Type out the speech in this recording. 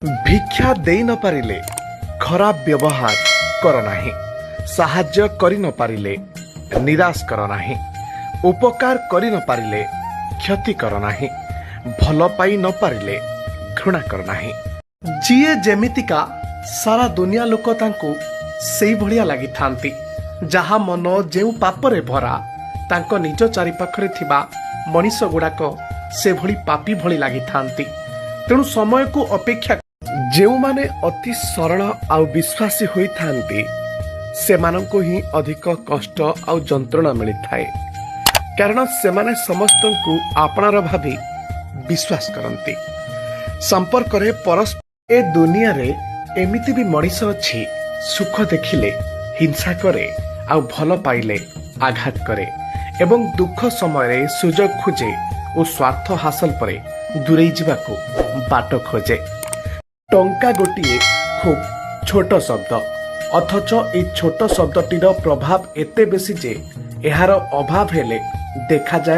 ଭିକ୍ଷା ଦେଇ ନ ପାରିଲେ ଖରାପ ବ୍ୟବହାର କର ନାହିଁ, ସାହାଯ୍ୟ କରି ନ ପାରିଲେ ନିରାଶ କର ନାହିଁ, ଉପକାର କରି ନ ପାରିଲେ କ୍ଷତି କର ନାହିଁ, ଭଲ ପାଇ ନ ପାରିଲେ ଘୃଣା କର ନାହିଁ। ଯିଏ ଯେମିତିକା, ସାରା ଦୁନିଆ ଲୋକ ତାଙ୍କୁ ସେଇଭଳିଆ ଲାଗିଥାନ୍ତି। ଯାହା ମନ ଯେଉଁ ପାପରେ ଭରା, ତାଙ୍କ ନିଜ ଚାରିପାଖରେ ଥିବା ମଣିଷ ଗୁଡ଼ାକ ସେଭଳି ପାପୀ ଭଳି ଲାଗିଥାନ୍ତି। ତେଣୁ ସମୟକୁ ଅପେକ୍ଷା ଯେଉଁମାନେ ଅତି ସରଳ ଆଉ ବିଶ୍ୱାସୀ ହୋଇଥାନ୍ତି, ସେମାନଙ୍କୁ ହିଁ ଅଧିକ କଷ୍ଟ ଆଉ ଯନ୍ତ୍ରଣା ମିଳିଥାଏ, କାରଣ ସେମାନେ ସମସ୍ତଙ୍କୁ ଆପଣାର ଭାବି ବିଶ୍ୱାସ କରନ୍ତି। ସମ୍ପର୍କରେ ପରସ୍ପର ଏ ଦୁନିଆରେ ଏମିତି ବି ମଣିଷ ଅଛି, ସୁଖ ଦେଖିଲେ ହିଂସା କରେ ଆଉ ଭଲ ପାଇଲେ ଆଘାତ କରେ ଏବଂ ଦୁଃଖ ସମୟରେ ସୁଯୋଗ ଖୋଜେ ଓ ସ୍ୱାର୍ଥ ହାସଲ ପରେ ଦୂରେଇ ଯିବାକୁ ବାଟ ଖୋଜେ। ଟଙ୍କା ଗୋଟିଏ ଖୁବ୍ ଛୋଟ ଶବ୍ଦ, ଅଥଚ ଏଇ ଛୋଟ ଶବ୍ଦଟିର ପ୍ରଭାବ ଏତେ ବେଶୀ ଯେ ଏହାର ଅଭାବ ହେଲେ ଦେଖାଯାଏ।